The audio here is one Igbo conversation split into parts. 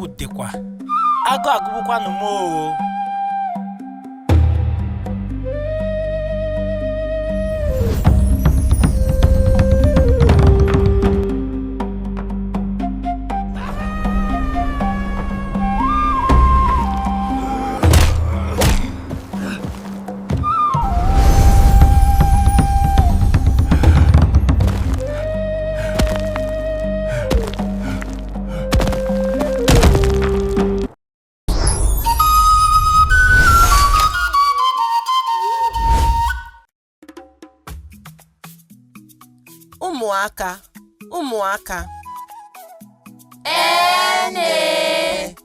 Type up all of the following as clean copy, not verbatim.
Egwu dịkwa, agụụ agụgbukwanụ m oo. Ụmụaka, ụmụaka. Ene.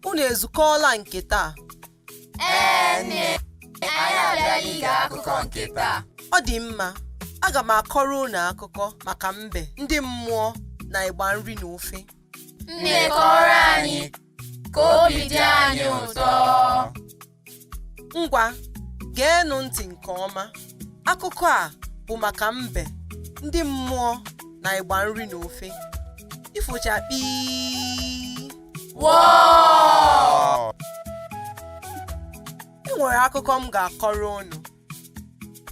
Unu ezukọọla nke taa? Ene. Anyị abịala ige akụkọ nke taa. Ọ dị mma, aga m akọrọ unu akụkọ maka mbe, ndị mmụọ na ịgba nri na ofe. Nne, kọrọ anyị ka obi dị anyị ụtọ. Ngwa, geenụ ntị nke ọma. Akụkọ a bụ maka mbe, ndị mmụọ na ịgba nri na ofe. Ifochakpi. Wọọ! E nwere akụkọ m ga-akọrọ unu.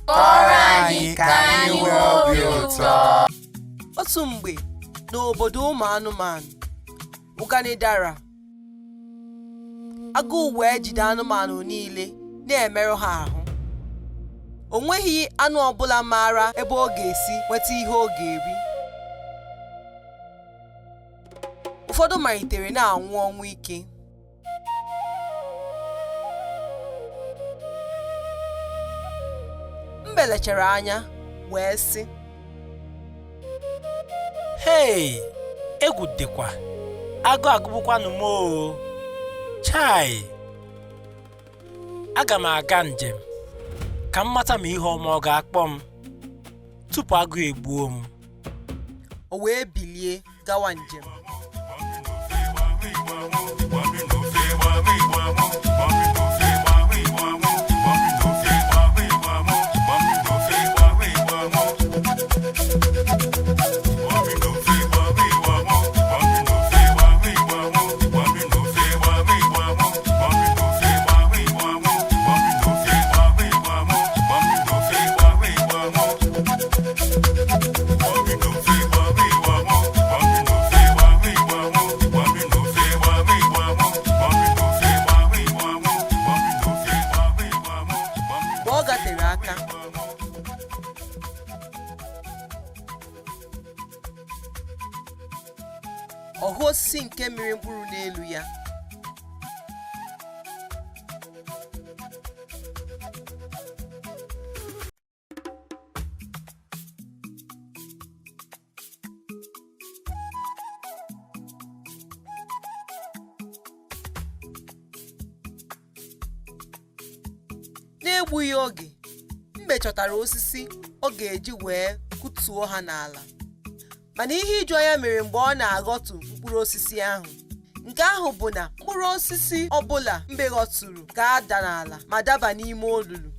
Kọrọ anyị ka anyị nwee obi ụtọ. Otu mgbe, n'obodo ụmụ anụmanụ, ụganị dara. Agụụ wee jide anụmanụ niile na-emerụ ha ahụ. O nweghị anụ ọbụla maara ebe ọ ga-esi nweta ihe ọ ga-eri. Ụfọdụ malitere na-anwụ ọnwụ ike. Mbe lechara anya wee sị, Hei, egwu dịkwa, agụụ agụgbukwanụ m oo. Chai, aga m aga njem ka m mata ma ihe ọma ọ ga-akpọ m tupu agụụ egbuo m. O wee bilie gawa njem. Mgbe ọ gatere aka, ọ hụ osisi nke mịrị mkpụrụ n'elu ya. N'egbughị oge, mbe chọtara osisi ọ ga-eji wee kụtuo ha n'ala. Mana ihe iju anya mere mgbe ọ na-aghọtu mkpụrụ osisi ahụ. Nke ahụ bụ na mkpụrụ osisi ọbụla mbe ghọturu ga-ada n'ala ma daba n'ime olulu.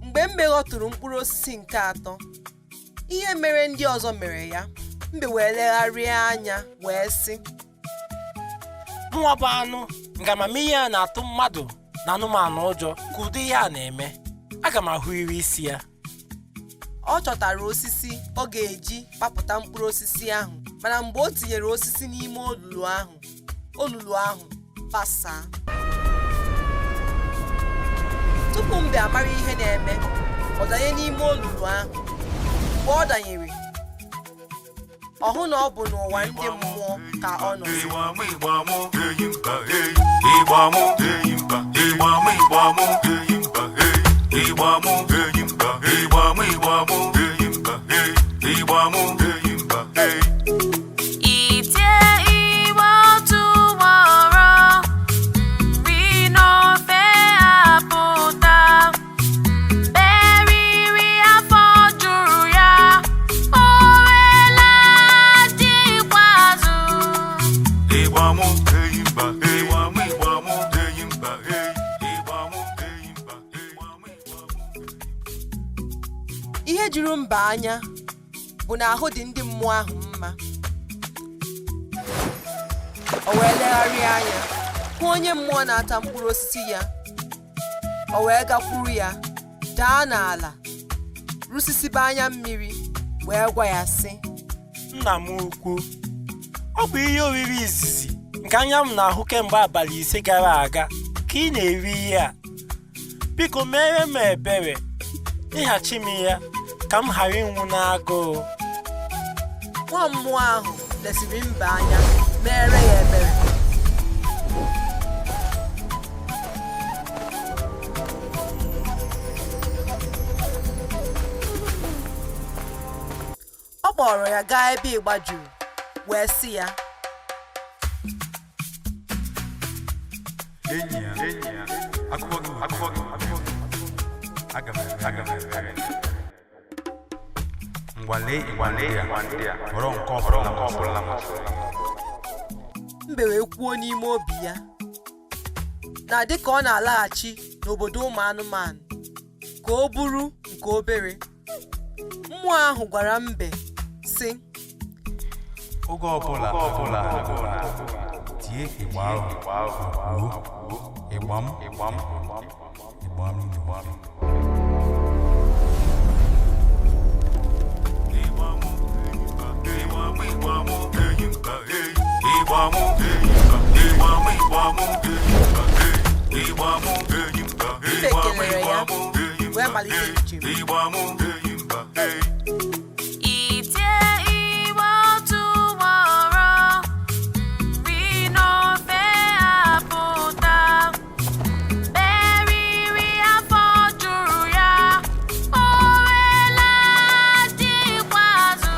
Mgbe mbe ghọturu mkpụrụ osisi nke atọ, ihe mere ndị ọzọ mere ya. Mbe wee legharịa anya wee sị, Mụnwa bụ anụ nke amamihe ya na-atụ mmadụ na anụmanụ ụjọ ka ụdị ihe a na-eme. Aga m ahụ iri isi ya. Ọ chọtara osisi ọ ga-eji kpapụta mkpụrụ osisi ahụ, mana mgbe o tinyere osisi n'ime olulu ahụ, olulu ahụ pasaa. Tupu mbe amara ihe na-eme, ọ danye n'ime olulu ahụ. Mgbe ọ danyere, ọ hụ na ọ bụ n'ụwa ndị mmụọ ka ọ nọ. Itie igbe tụwara nri n'ofe apụta, mbe riri afọ juru ya, o wela dịkwa azụ. Ihe juru mbe anya bụ na ahụ dị ndị mmụọ ahụ mma. O wee legharịa anya hụ onye mmụọ na-ata mkpụrụ osisi ya. O wee gakwuru ya, daa n'ala, rụsisibe anya mmiri, wee gwa ya sị: Nna m ukwu, ọ bụ ihe oriri izizi nke anya m na-ahụ kemgbe abalị 5 gara aga ka ị na-eri ihe a. Biko mere m ebere, nyeghachi m ya ka m ghara ịnwụ n'agụụ. Nwa mmụọ ahụ lesiri mbe anya, mere ya ebere. Ọ kpọrọ ya gaa ebe ịgba juru, wee sị ya: Enyi ya, akụkọ gị wutere m. Aga m emere gị. Ngwa lee ịgba ndị a, họrọ nke ọbụla masịrị gị. Mbe wee kwuo n'ime obi ya na dịka ọ na-alaghachi n'obodo ụmụ anụmanụ ka o buru nke obere. Mmụọ ahụ gwara mbe sị: Oge ọbụla agụụ na-agụ gị, tie ịgba ahụ ma kwuo, ịgba m, ịgba m, ịgba m n'ofe. Mbe kelere ya wee malite njem. Itie igbe tụwara nri n'ofe apụta, mbe riri afọ juru ya, o wela dịkwa azụ.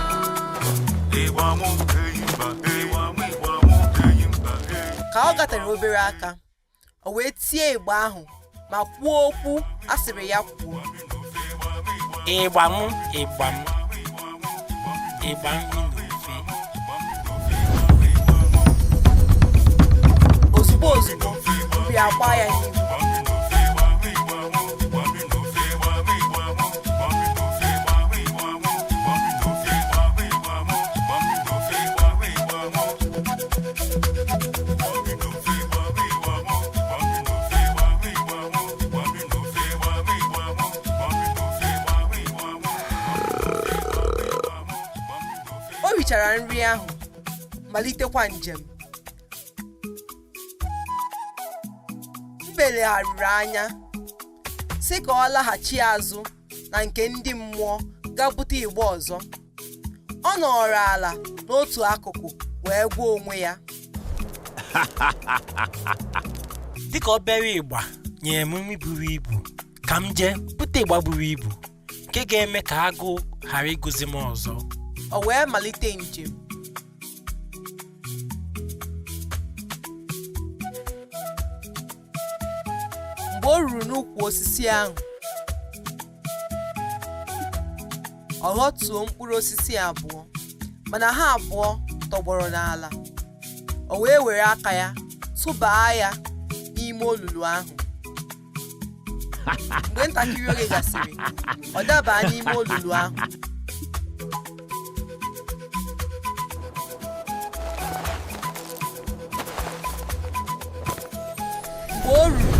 Ka ọ gatere obere aka, o wee tie ịgba ahụ ma kwuo okwu a sịrị ya kwuo. Ịgba m, ịgba m, ịgba nri n'ofe. Ozugbo ozugbo, nri agba ya n'ihu. O richara nri ahụ, malitekwa njem. Mbe legharịrị anya sị ka ọ laghachi azụ na nke ndị mmụọ gaa bute igbe ọzọ. Ọ nọrọ ala n'otu akụkụ wee gwa onwe ya: Dịka obere ịgba nyere m nri buru ibu, ka m jee bute ịgba buru ibu nke ga-eme ka agụụ ghara ịgụzi m ọzọ. O wee malite njem. Mgbe o ruru n'ukwu osisi ahụ, ọ ghọtuo mkpụrụ osisi 2, mana ha 2 tọgbọrọ n'ala. O wee were aka ya tụbaa ya n'ime olulu ahụ. Mgbe ntakịrị oge gasịrị, ọ dabaa n'ime olulu ahụ. Mgbe o ruru,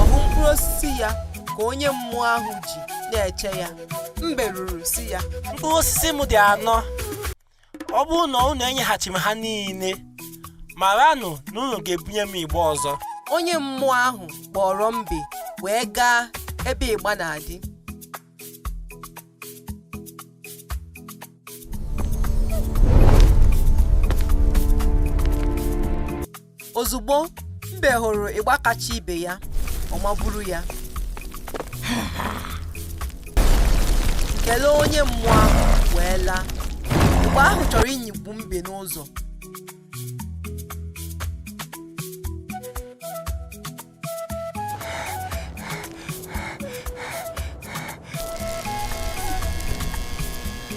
ọ hụ mkpụrụ osisi ya ka onye mmụọ ahụ ji na-eche ya. Mbe ruru si ya: Mkpụrụ osisi m dị 4. Ọ bụrụ na unu enyeghachi m ha niile, maranụ na unu ga-ebunye m igbe ọzọ. Onye mmụọ ahụ kpọrọ mbe wee gaa ebe ịgba na-adị. Ozugbo mbe hụrụ ịgba kacha ibe ya, ọ maburu ya, kelee onye mmụọ ahụ wee laa. Ịgba ahụ chọrọ ịnyịgbu mbe n'ụzọ.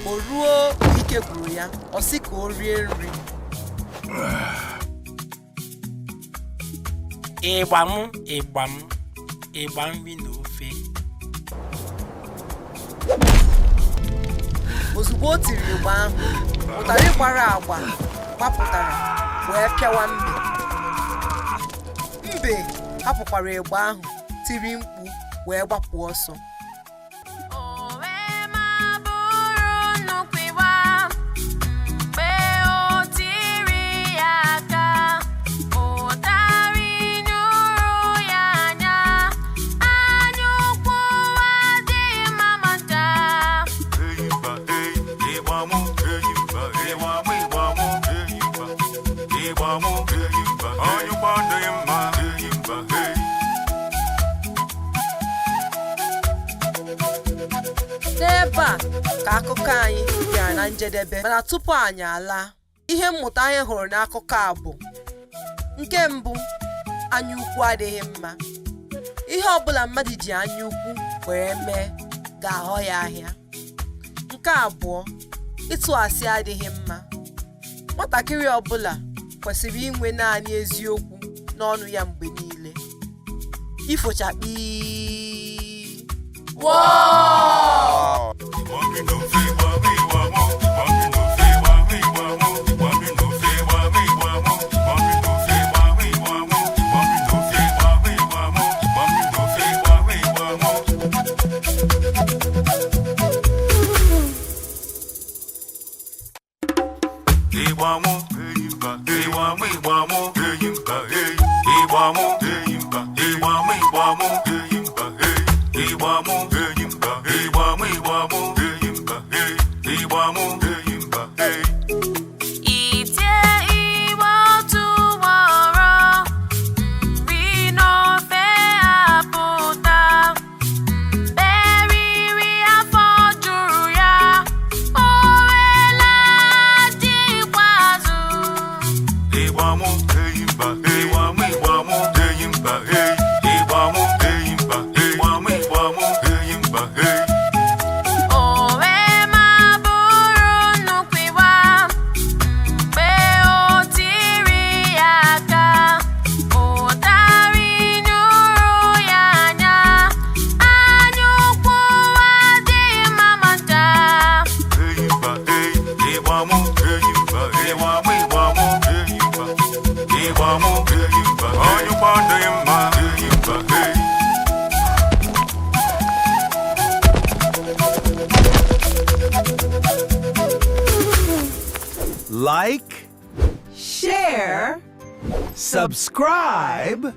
O ruo mgbe ike gwụrụ ya, ọ sị ka o rie nri. Ịgba m, ịgba m, ịgba nri na ofe. Ozugbo o tiri ịgba ahụ, ụtarị gbara agba gbapụtara wee pịawa mbe. Mbe hapụkwara ịgba ahụ tiri mkpu wee gbapụ ọsọ. O wee ma bụrụ nnukwu ịgba mgbe o tiri ya aka, ụtarị nyụrụ ya anya. Anya ukwu adịghị mma ma ncha. Eyimba, eyi, ịgba mụ, eyimba, ịgba mụ, ịgba mụ, eyimba, ịgba mụ, eyimba, anyụkwa adịghị mma, eyimba, eyi. N'ebe a ka akụkọ anyị bịara na njedebe, mana tupu anyị alaa, ihe mmụta anyị hụrụ n'akụkọ a bụ: nke mbụ, anya ukwu adịghị mma. Ihe ọbụla mmadụ ji anya ukwu were mee ga-aghọ ya ahịa. Nke abụọ, ịtụ asị adịghị mma. Nwatakịrị ọbụla kwesịrị inwe naanị eziokwu n'ọnụ ya mgbe niile. Ifochakpi. Ịgba mmiri n'ofe, ịgba mụ, ịgba mụ, ịgba mmiri n'ofe, ịgba mụ, ịgba mụ, ịgba mmiri n'ofe, ịgba mụ, ịgba mụ, ịgba mmiri n'ofe, ịgba mụ, ịgba mụ, ịgba mmiri n'ofe, ịgba mụ, ịgba mụ, ịgba mmiri n'ofe, ịgba mụ, ịgba mụ. Ịgba mụ, eyimba, ịgba mụ, ịgba mụ, eyimba, eyi. Ịgba mụ, eyimba, ịgba mụ, ịgba mụ, eyimba, eyi. Ịgba mụ, eyimba, ịgba mụ, ịgba mụ, eyimba, eyi. Ịgba mụ, eyimba, eyi. Itie ịgba otu ugboro, nri n'ofe apụta. Mbe riri afọ juru ya, o wela dịkwa azụ. Ịgba mụ, eyimba, ịgba mụ, ịgba mụ, eyimba, eyi. Ịgba mụ, eyimba, ịgba mụ, ịgba mụ, eyimba, eyi. O wee ma bụrụ nnukwu ịgba mgbe o tiri ya aka, ụtarị nyụrụ ya anya. Anya ukwu adịghị mma ma ncha. Eyimba, eyi, ịgba mụ, eyimba, ịgba mụ, ịgba mụ, eyimba, ịgba mụ, eyimba, anyụkwa adịghị mma, eyimba, eyi. Like, Share. subscribe,